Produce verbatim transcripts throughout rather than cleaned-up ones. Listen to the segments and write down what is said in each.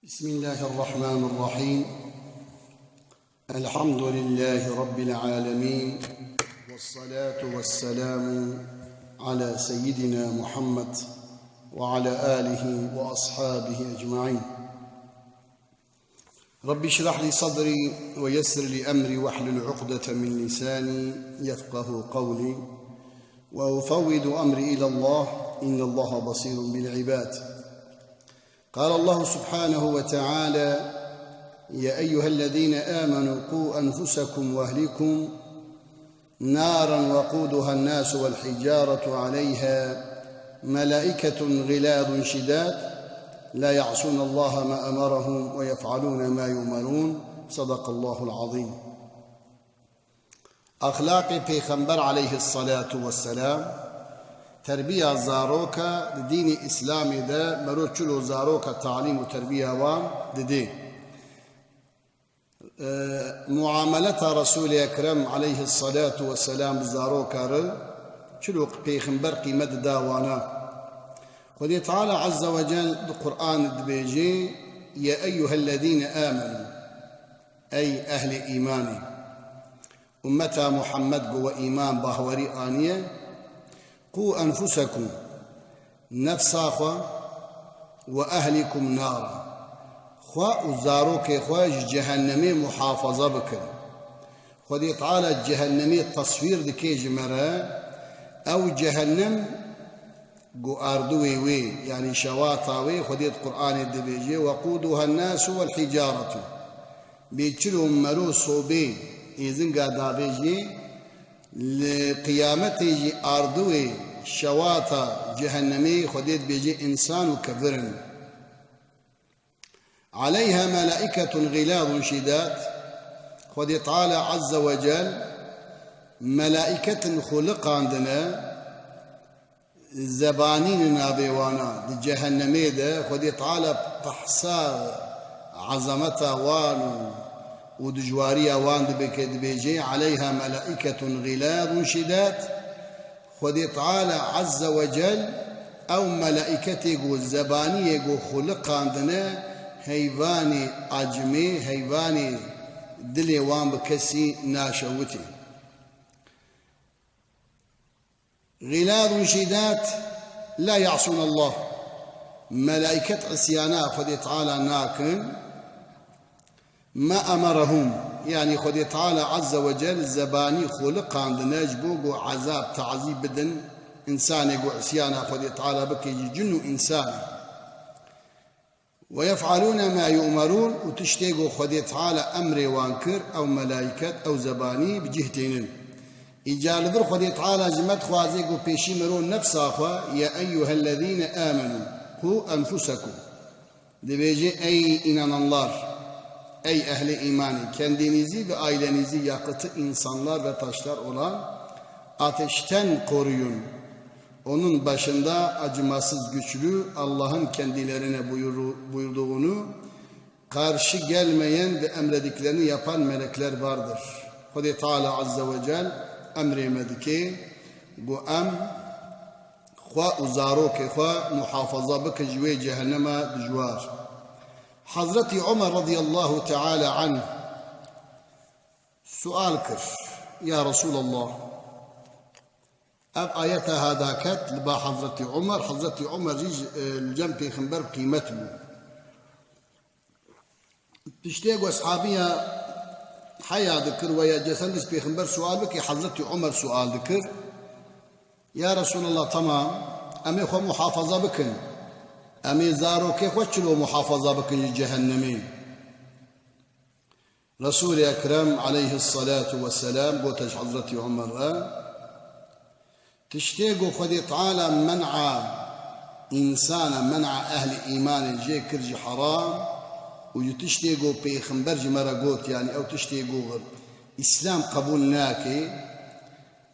بسم الله الرحمن الرحيم. الحمد لله رب العالمين. والصلاة والسلام على سيدنا محمد وعلى آله وأصحابه أجمعين. رب اشرح لي صدري ويسر لي أمري واحلل عقدة من لساني يفقه قولي. وأفوض أمري إلى الله، إن الله بصير بالعباد. قال الله سبحانه وتعالى: يا أيها الذين آمنوا قوا أنفسكم وأهليكم نارا وقودها الناس والحجارة عليها ملائكة غلاظ شداد لا يعصون الله ما أمرهم ويفعلون ما يؤمرون. صدق الله العظيم. Axlaqê Pêxember aleyhissalatu vesselam, terbiya zaroka di dînê Îslamê de mero çilo zaroka talîm û terbiya wan didê. E, muameleta Resûlê Ekrem aleyhissalatu vesselam bi zaroka re çilo Pêxember qîmet dida wana. Xwedê Teala Azze ve Cel di Qur'an dibêje: "Ya eyyuhellezîne âmenû", ey ehlê îmanê. Ummeta Muhammed ku we îman bahwerî aniye, "Qû enfusekum", nefsa xwe, "we ehlikum nara", xwe û zarokê xwe ji cehennemê muhafaza bikin. Xwedê Teala cehennemê teswîr dike ji me re, ew cehennem Ku arduwê wê, yanî şewata wê, Xwedê di Qur'anê dibêje: "Weqûduha n-nâsu wel-hîcaretu." Bê çilo mero sobê êzinga davê jê, li qiyametê jî arduwê şewata cehennemê Xwedê dibêje însan û kevir in. "Aleyha melaîketun xilazun şidad." Xwedê Teala Azze ve Cel melaîketin xuliqandine, zebanî navê wana. Di cehennemê de Xwedê Teala pehsa ezameta wan û, û dijwariya wan dibike, dibêje: "Aleyha melaîketun xilazun şidad." Xwedê Teala Azze ve Cel ew melaîketê ku zebaniyê ku xuliqandine, heyvanê acimê, heyvanê dilê wan bi kesî naşewitê. Xilazun şidad la ya'sûn Allah. Melaîket îsyana Xwedê Teala nakin. Ma emerehum, yanî Xwedê Teala Azze ve Cel zebanî xuliqandine ji bo ku ezab, tazîb bidin însanê ku îsyana Xwedê Teala bike, jî cin û însan e. "Ve yef'alûne ma yu'merûn", û tiştê ku Xwedê Teala emrê wan kir, ew melaîket, ew zebanî bi cih tênin. Îca li vir Xwedê Teala ji me dixwaze ku pêşî mero nefsa xwe, "Ya eyyuhellezîne âmenû, qû enfusekum." Dibêje: "Ey înananlar, ey ehlê îmanê, kendinizi ve ailenizi yakıtı insanlar ve taşlar olan ateşten koruyun. Onun başında acımasız güçlü Allah'ın kendilerine buyuru-, buyurduğunu karşı gelmeyen ve emrediklerini yapan melekler vardır." Xwedê Teala Azze ve Cel emrê me dike, ku em xwe û zarokê xwe muhafaza bikin ji wê cehennema dijwar. Hazretî Omer radiyallahu teala anh sual kir: "Ya Resulallah, ev ayeta hada ket li ba Hazretî Omer, Hazretî Omer jî ji, e, li cem Pêxember qîmet bû." Tiştê ku eshabiya heya dikir we ya cesen diş Pêxember sual bike, Hazretî Omer sual dikir: "Ya Resulallah, tamam, em ê xwe muhafaza bikin. Em ê zarokê xwe çilo muhafaza bikin ji cehennemê?" Resul-i Ekrem aleyhissalatu vesselam gote ji Hazretî Omer re: "Tiştê ku Xwedê Teala men'a însana, men'a ehlî îmanê jê kir ji heram û ji tiştê ku Pêxember ji me re got, yanî ew tiştê ku Îslam qebûl nake,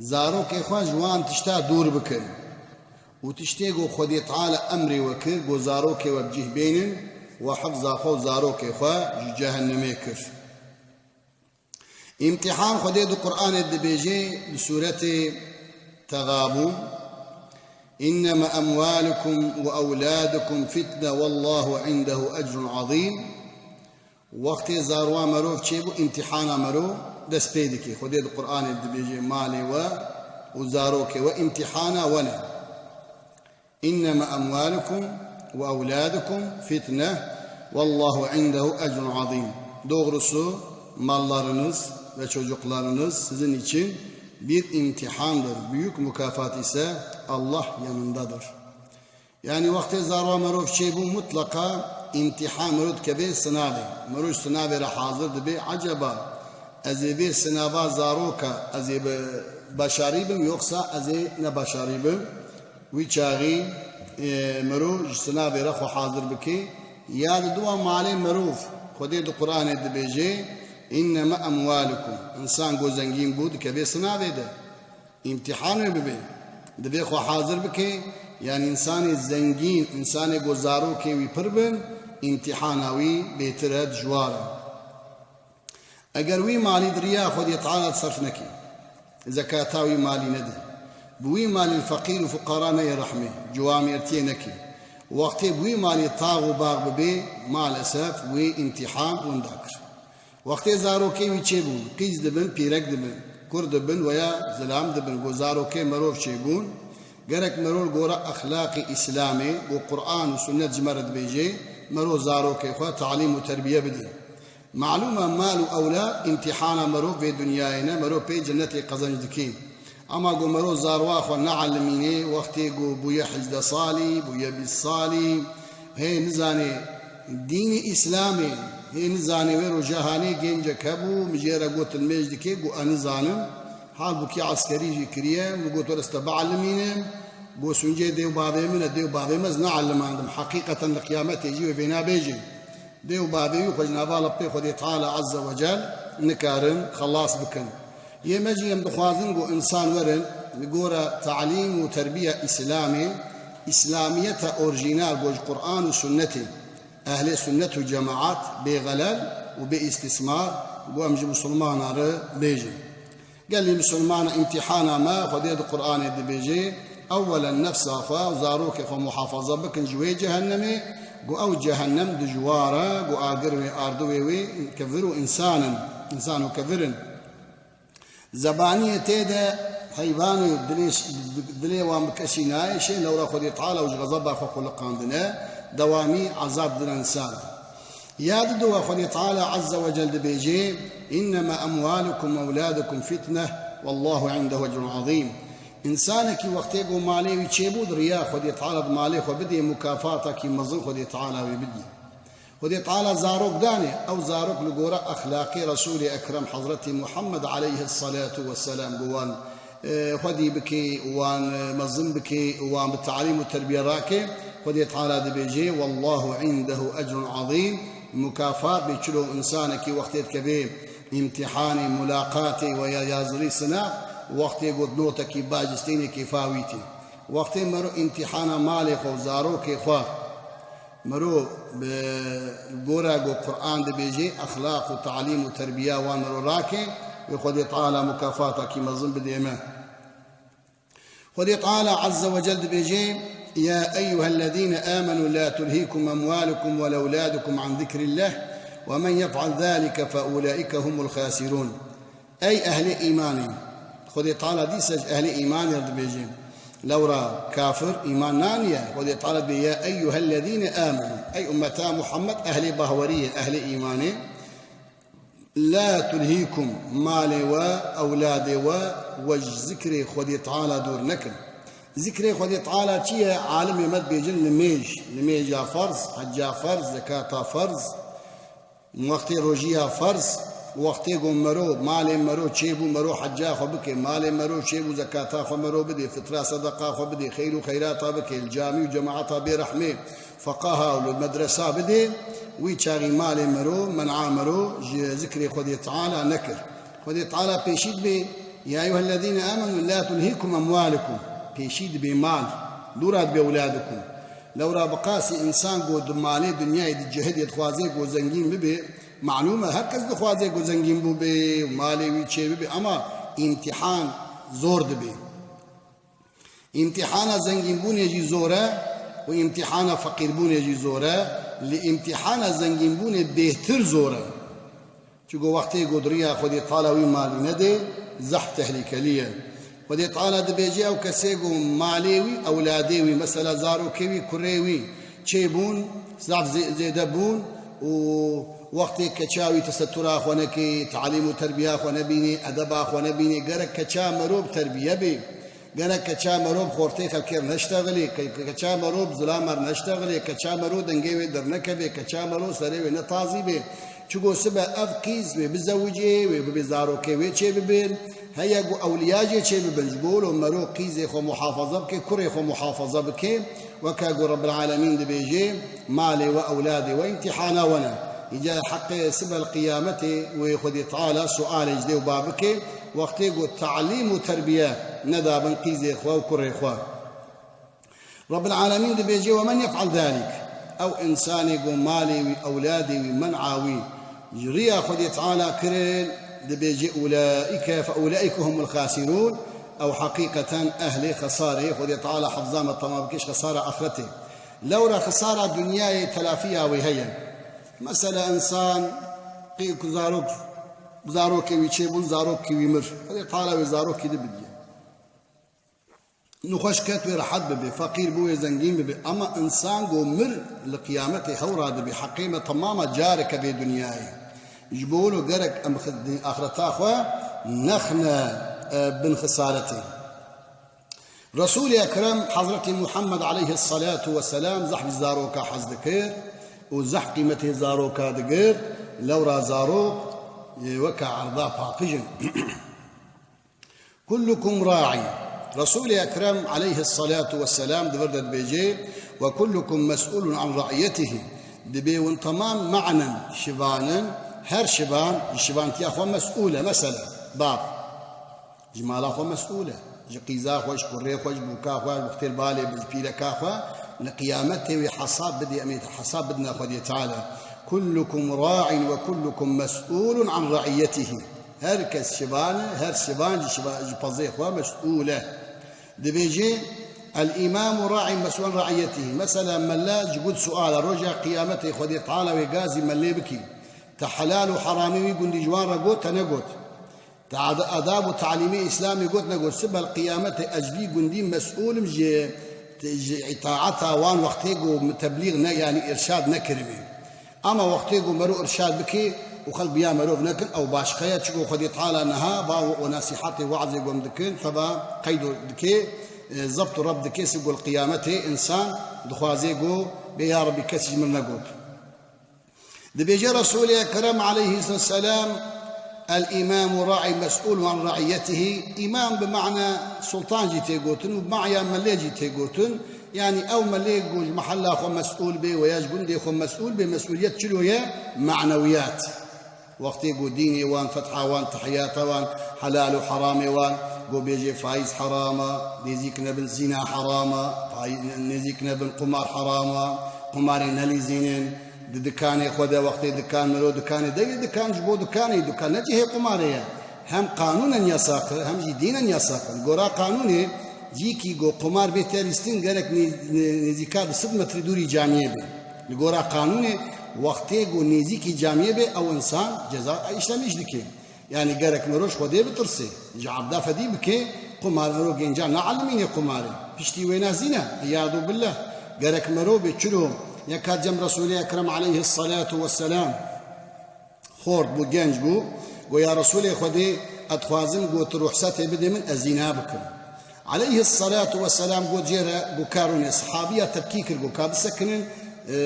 zarokê xwe ji wan tişta dûr bikin û tiştê ku Xwedê Teala emrê we kir, ku zarokê we bi cih bênin, we hifza xwe û zarokê xwe ji cehennemê kir." Îmtîhan Xwedê di Qur'anê dibêje li sûretê Texabûn: إنما أموالكم وأولادكم فتنة والله عنده أجر عظيم. Wextê zarwa merov çêbû, îmtîhana merov dest pê dike. Xwedê di Qur'anê dibêje, malê we û zarokê we îmtîhana we ne. إنما أموالكم وأولادكم فتنة والله عنده أجر عظيم. Doğrusu mallarınız ve çocuklarınız sizin için bir imtihandır. Büyük mükafat ise Allah yanındadır. Yani wextê zarwa merov çêbû, mutlaqa îmtîhan merov dikeve sinavê. Merov ji sinavê re hazir dibe. Acaba ez ê vê sinava zaroka ez ê bi başarî bim, yoksa ez ê nebaşarî bim? Wî çaxî, e, mirov ji sinavê re xwe hazir bike. Ya li dua malê mirov, Xwedê di Qur'anê dibêje, "Innema emwalukum." Însan go zengîn bû, dikeve sinavê de. Îmtîhan wê bibe. Divê xwe hazir bike. Yanî însanê zengîn, însanê go zarokê wî pir bin, îmtîhana wî bêtir e, dijwar e. Eger wî malî di riya Xwedê Teala serf neke, zekata wî malî nede, bi wî malî feqîr û fuqara neyê rehmê, ciwamêrtiyê neke, wextê bi wî malî tax û bax bibe, malesef wê îmtîhan winda kir. Wextê zarokê wî çêbûn, qîz dibin, pîrek dibin, kur dibin weya zilam dibin, ku zarokê merov çêbûn, gerek merov gora exlaqê Îslamê, ku Qur'an û sunnet ji me re dibêje, merov zarokê xwe talîm û terbiye bidî. Malûm e, mal û ewlad îmtîhana merov vê dinyayê ne, merov pê cennetê qezenc dike. Ema ku merov zarwa xwe neelimîne, wextê ku bûye hejdeh salî, bûye bîst salî, hê nizane dînê Îslamê, hê nizane wê roja hanê gencek hebû, min jê re got, tilmêj dike, ku ez nizanim, halbûkî eskerî jî kiriye, min got, were ez te bielîmînim, ku sûncê dê û bavê min e, dê û bavê me ez neelimandim. Heqîqeten li qiyametê jî wê vêna bêjin. Dê û bavê wî xwe ji nava lepê Xwedê Teala Azze ve Cel nikarin xelas bikin. Yê me jî em dixwazin ku însan werin, li gora talîm û terbiya Îslamê, Îslamiyeta orjînal ku ji Qur'an û sunnetê, ehlê sunnet û cemaat bê xelel û bê îstîsmar, ku em ji misilmana re bêjin. Gelî misilmana îmtîhana me, Xwedê di Qur'anê dibêje, ewelen nefsa xwe û zarokê xwe muhafaza bikin ji wê cehennemê, ku ew cehennem dijwar e, ku agir wê, ardiwê wê kevir û însan in, însan û kevir in. Zebaniyê tê de heyvan û dilê, dilê wan bi kesî nayê, şê lewra Xwedê Teala û ji xezeba xwe xuliqandine, dewamî ezab didin însan. Ya didowa Xwedê Teala Azze ve Cel dibêje, "Innema emwalukum ve evladukum fitne, vallahu indehu ecrun azîm." Însanekî wextê ku malê wî çêbû, di riya Xwedê Teala di malê xwe bidê, mukafatakî mezin Xwedê Teala wê bidî. Xwedê Teala zarok dane, ew zarok li gora exlaqê Resûlê Ekrem Hezretî Muhammed aleyhisselatu vesselam, ku wan e, xwedî bike, wan, e, mezin bike, wan bi talîm û terbiye rake, Xwedê Teala dibêje, "Wallahu indehu ecrun azîm." Mukafat bê çilo însanekî wextê dikeve îmtîhanê, mulaqatê we ya yazirî sina, wextê got notekî baş distêne kêfa wî tê. Wextê mero îmtîhana malê xwe û zarokê xwe Miro bi gora ku Qur'an dibêje, exlaq û talîm û terbiya wan miro rake, wê Xwedê Teala mukafatakî mezin bidê me. Xwedê Teala Azze ve Cel dibêje, "Ya eyyuhellezîne âmenû la tulhîkum emwâlukum ve lewlâdukum an zikrilleh ve men yef'al zâlike fe ulâike humul khasirûn." Ey ehlê îmanê! Xwedê Teala dîsa ji ehlê îmanê re dibêje. Lewra kafir îman naniye. Xwedê Teala dibê, "Ya eyyuhellezîne âmenû." Ey ummeta Muhammed, ehlê bahweriyê, ehlê îmanê. "La tulhîkum", malê we, ewladê we, we ji zikrê Xwedê Teala dûr nekin. Zikrê Xwedê Teala çi ye? Alimê me dibêjin nimêj. Nimêja ferz, hecca ferz, zekata ferz. Wextê rojiya ferz, wextê ku mero, malê mero çêbû, mero hecca xwe bike, malê mero çêbû, zekata xwe mero bidê, fitra sedeqa xwe bidê, xeyr û xeyrata bike, li camî û cemaeta bê rehmê, feqaha û li medresa bidê, wî çaxî malê mero, men'a mero ji zikrê Xwedê Teala nekir. Xwedê Teala pêşî dibê, "Ya eyyuhellezîne âmenû la tulhîkum emwâlukum." Pêşî dibê mal, dûra dibê ewlâdukum. Lewra bi qasî însan ku di malê dinyayê di cihidê dixwaze ku zengîn bibe, malûm e her kes dixwaze ku zengîn bûbe û malê wî çê bibe, ama îmtîhan zor dibe. Îmtîhana zengînbûnê jî zor e û îmtîhana feqîrbûnê jî zor e, lê îmtîhana zengînbûnê bêhtir zor e. Çigo wextê ku di riya Xwedê Teala wî malî nedê, zehf tehlîkelî ye. Xwedê Teala dibêje, ew kesê ku malê wî, ewladê wî, mesela zarokê wî, kurê wî çêbûn, zaf zê-, zêde bûn û wextê keça wî tesetura xwe nekê, talîm û terbiya xwe nebînê, edeba xwe nebînê, gerek keça mero bi terbiye bê. Gerek keça mero bi xortê xelkê re neştexilê, ke-, ke-, keça mero bi zilama re neştexilê, keça mero dengê wê dernekevê, keça mero serê wê netazî bê. Çigo sibe ev qîz wê bizewicê, wê bibê zarokê wê çêbibin. Heye ku ewliya jê çêbibin. Ji bo wilo mero qîzê xwe muhafaza bike, kurê xwe muhafaza bike. Weke ku Rebbil Alemîn dibêje, malê we, ewladê we îmtîhana we ne. Îca heqê sibel qiyametê wê Xwedê Teala sualê ji dê û ba bike, wextê ku talîm û terbiye nedabin qîzê xwe û kurê xwe. Rebbil Alemîn dibêje, "Ve men yef'al zalik." Ew însanê ku malê wî, ewladê wî, men'a wî ji riya Xwedê Teala kirin, dibêje, "Ulaîke, fe ulaîke humul xasirûn." Ew heqîqeten ehlê xesarê, Xwedê Teala hefza me temam bike ji xesara axretê. Lewra xesara dinyayê telafiya wê heye. Mesela însan qê ku zarok, zarokê wî çêbûn, zarokê wî mir. Xwedê Teala wê zarokî di bidiye. Nixweş ket wê rehet bibe, feqîr bû wê zengîn bibe. Ama însan ku mir li qiyametê hewra dibe, heqê me temama careke bê dinyayê. Ji bo wilo gerek em xi-, axreta xwe nexne, e, bin xisaretê. Resûlê Ekrem Hezretî Muhammed aleyhisselatu vesselam zehf ji zaroka hez dikir û zehf qîmetê zaroka digir. Lewra zarok, e, weke erda paqij in. Kullukum ra'in. Resûlê Ekrem aleyhisselatu vesselam di vir de dibêje, "Ve kullukum mes'ulun an ra'iyetihi." Dibê win temam ma'nen şivan in, her şivan ji şivantiya xwe mes'ûl e. Mesela, bab ji mala xwe mes'ûl e, ji qîza xwe, ji kurê xwe, ji bûka xwe, ji wextê balê, ji pîreka xwe, li qiyametê wê hesab bidê, em ê hesab bidine Xwedê Teala. "Kullukum ra'in ve kullukum mes'ûlun an ra'iyetihi." Her kes şivan e, her şivan ji şiva-, ji pezê xwe mes'ûl e. Dibêje, "El-îmamu ra'in mes'ûlun an ra'iyetihi." Mesela mele ji got suala roja qiyametê Xwedê Teala wê gazî melê bikî. Te helal û heramê wî gundî ji wan re got, te negot. Te ad-, adab û talîmê Îslamê got negot, sibel qiyametê ez ji vî gundî mesûl im ji, ji îtaeta wan wextê ku min teblîg ne, yanî îrşad nekiribî. Ama wextê ku mero îrşad bike û xelk biya merov nekin, ew başqe ye, çiko Xwedê Teala niha va û, û nasîhetê, we'zê ku em dikin, teva qeyd dike, e, zebt û rebt dike, sibgul qiyametê însan dixwaze ku bê ya Rebî kes ji min negot. Dibêje Resûlê Ekrem aleyhisselam, "El-îmamu ra'î mes'ûlun an ra'iyetihi." Îmam bi mana sultan jî tê gotin û bi ma'ya melê jî tê gotin. Yanî ew melê ku ji mehella xwe mes'ûl bê we ya ji gundê xwe mes'ûl bê, mes'ûliyet çilo ye? Manewiyat. Wextê ku dînê wan, fetha wan, tehiyata wan, helal û heramê wan, ku bêjê faiz heram e, nêzîk nebin zîna heram e, faiz, nêzîk nebin qumar heram e, qumarê nelîzînin, Di dikanê xwe de, wextê dikan, miro dikanê de ye, dikan ji bo dikanê, dikan ne cihê qumarê ye. Hem qanûnen yasak e, hem jî dînen yasak e. Li gora qanûnê cîkî ku qumar bê te lîstin gerek nê-, nê-, nêzîka du sed metrî dûrî camiyê be. Li gora qanûnê wextê ku nêzîkî camiyê be, ew însan ceza îşlemiş dike. Yanî gerek miro ji Xwedê bitirsê, ji ebda fedî bike, qumar miro genca neelimîne qumarê. Piştî wêna zîna, îyadu billah. Gerek miro bê, çilo, yeka cem Resûlê Ekrem aleyhisselatu vesselam xort bû, genc bû, go ya Resûlê Xwedê, ez dixwazim, go tu ruhsetê bidê min, ez zîna bikim. Aleyhisselatu vesselam got jê re, go ka rûnê. Sehabiya tepkî kir, go ka bisekinin, e,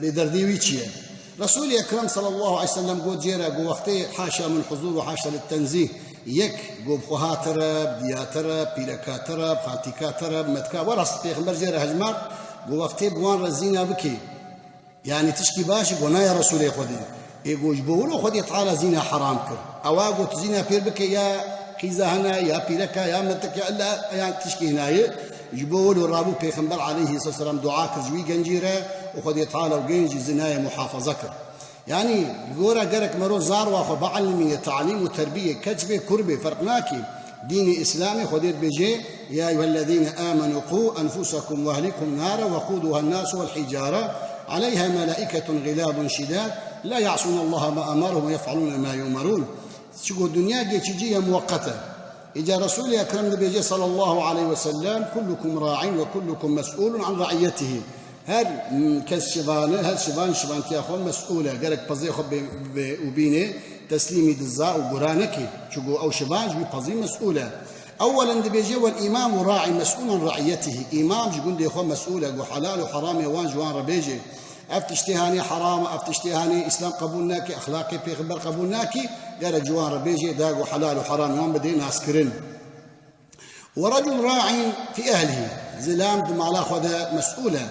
bêderdî wî çi ye? Resûlê Ekrem sallallahu aleyhi ve sellem got jê re, got, wextê haşa min huzûr û haşa li tenzîh, yek, got, bi xweha te re, bi diya te re, bi pîreka te re, bi xaltîka te re, bi metka, we rast pêxember jê re hejmar, got, wextê bi wan re zîna bikî, yanî tişkî baş e? Got, na ya Resûlê Xwedê. Ê got, ji bo wilo Xwedê Teala zîna heram kir. Ewa got, zîna pêr bike ya qîza hene, ya pîreka, ya metika, illa ya tişkî hinaye. Ji bo wilo rabû pêxember aleyhisselam dua kir ji wî gencî re û Xwedê Teala û genc jî zînayê muhafaza kir. Yanî, li gora gerek mero zarwa xwe bielmîne, talîm û terbiyê, keç bê, kur bê, ferq nake. Dînê Îslamê Xwedê dibêje, "Ya eyyuhellezîne âmenû qû enfusekum ve ehlikum nâre ve qûduhen nâsu vel hicare, aleyha melâiketun xilâzun şidâd, la ya'sûnallaha ma emarehum ve yef'alûne ma yu'merûn." Çigo dinya geçici ye, muweqqet e. Îca Resûlê Ekrem dibêje sallallahu aleyhi ve sellem, "Kullukum ra'in ve kullukum mes'ûlun an ra'iyyetihi." Her, mm, kes şivan e, her şivan şivantiya xwe mes'ûl e. Gerek pezê xwe bê, bê û bînê teslîmî diza û gura neke. Çigo ew şivan ji wî pezî mes'ûl e. Ewwelen dibêje, "Vel îmamu ra'in mes'ûlun an ra'iyyetihi." Îmam ji gundê xwe mes'ûl e, ku helal û heramê wan ji wan re bêje. Ev tiştê hanê heram e, ev tiştê hanê Îslam qebûl nake, exlaqê pêxember qebûl nake, gerek ji wan re bêje, da ku helal û heramê wan bidê naskirin. "Ve recul ra'in fî ehlihî." Zilam di mala xwe de mes'ûl e.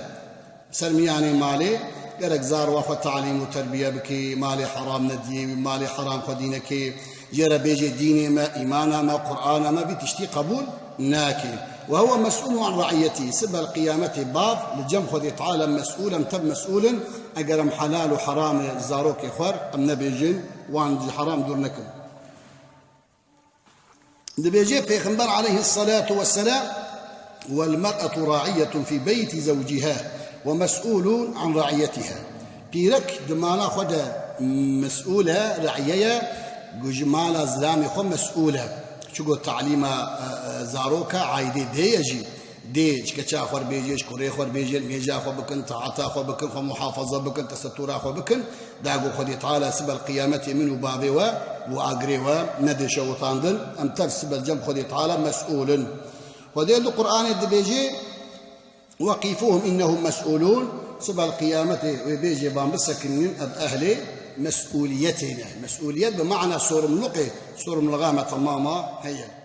Ser miyanê malê gerek zarwa xwe talîm û terbiye bike, malê heram nediyê, wî malê heram xwedî neke, jê re bêje dînê me, îmana me, Qur'ana me, vî tiştî qebûl nake. "Ve huve mes'ûlun an ra'iyyetî." Sibel qiyametê bav li cem Xwedê Teala mes'ûl e, em tev mes'ûl in, eger em helal û heramê zarokê xwe em nebêjin, wan ji heram dûr nekin. Dibêje Pêxember aleyhisselatu vesselam, "Vel mer'etu ra'iyetun fî beyti zewciha ve mes'ûlun an ra'iyetiha." Pîrek di mala xwe de mes'ûl e, re'iye ye, ku ji mala zilamê xwe mes'ûl e. Çigo talîma, e, e, zaroka aîdê dê ye jî. Dê ji keça xwe re bêje, ji kurê xwe re bêje, nêja xwe bikin, taata xwe bikin, xwe muhafaza bikin, tesetûra xwe bikin. Da ku Xwedê Teala sibel qiyametê min û bavê we û agirê we nedê şewitandin. Em tev sibel cem Xwedê Teala mes'ûl in. Xwedê li Qur'anê dibêje, "Weqîfuhum innehum mes'ûlûn." Sibel qiyametê wê bêje, "Van bisekinînin, ev ehlê mes'ûliyetê ne." Mes'ûliyet bi mana sorumluluk e, sorumluluğa me temama heye.